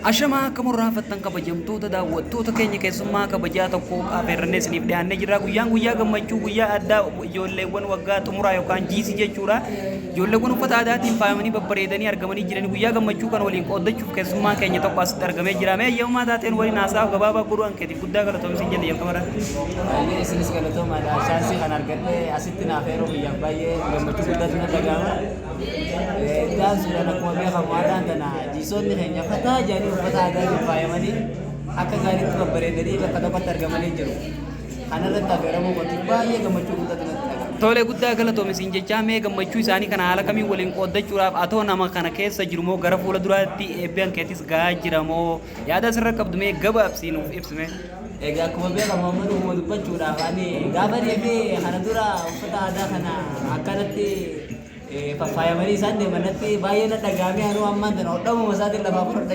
Ashamaa akka murraafattan kabajamtoota daawwattoota keenya keessummaa kabajaa tokko affeerrannee isiniif dhiyaannee jirra. Guyyaan guyyaa gammachuu guyyaa addaa ijoolleewwan waggaa xumuraa yookaan jiisii jechuudha. Ijoolleewwan uffata aadaatiin faayamanii babbareedanii argamanii jiran guyyaa gammachuu kana waliin qooddachuuf keessummaan keenya tokko asitti argamee jira. Mee eeyyamamaa taateen waliin haasa'a gabaabaa godhuu hankeetiif guddaa galatoomsi jenna jalqaba irratti. Baay'ee isinis galatoomaadha. Chaansii kana argadhee asitti naaf yeroo biyyaaf baay'ee gammachuu guddaatu na dhaga'ama. Itti aansuudhaan akkuma beekamu aadaan tana jiisoonni keenya fataa jedhanii uffata aadaatiin faayamanii akka gaariitti babbareedanii bakka tokkotti argamanii jiru. Kanarratti affeeramuu kootiif baay'ee gammachuu guddaatu natti dhaga'ama. Tole, guddaa galatoomi siin jechaa, mee gammachuu isaanii kana haala kamiin waliin qooddachuudhaaf atoo nama kana keessa jiru moo gara fuula duraatti eebbi keetis gahaa jira moo yaada asirra qabdu mee gabaabsii nuuf ibsime? Egaa akkuma beekamu amma dhuguma dubbachuudhaaf ani gaafa fi kana dura uffata aadaa kana akkanatti faffaayamanii isaan deeman natti baay'ee na dhaga'amee anuu ammaan tana hodhamuma isaatiin lafaa fudhadha.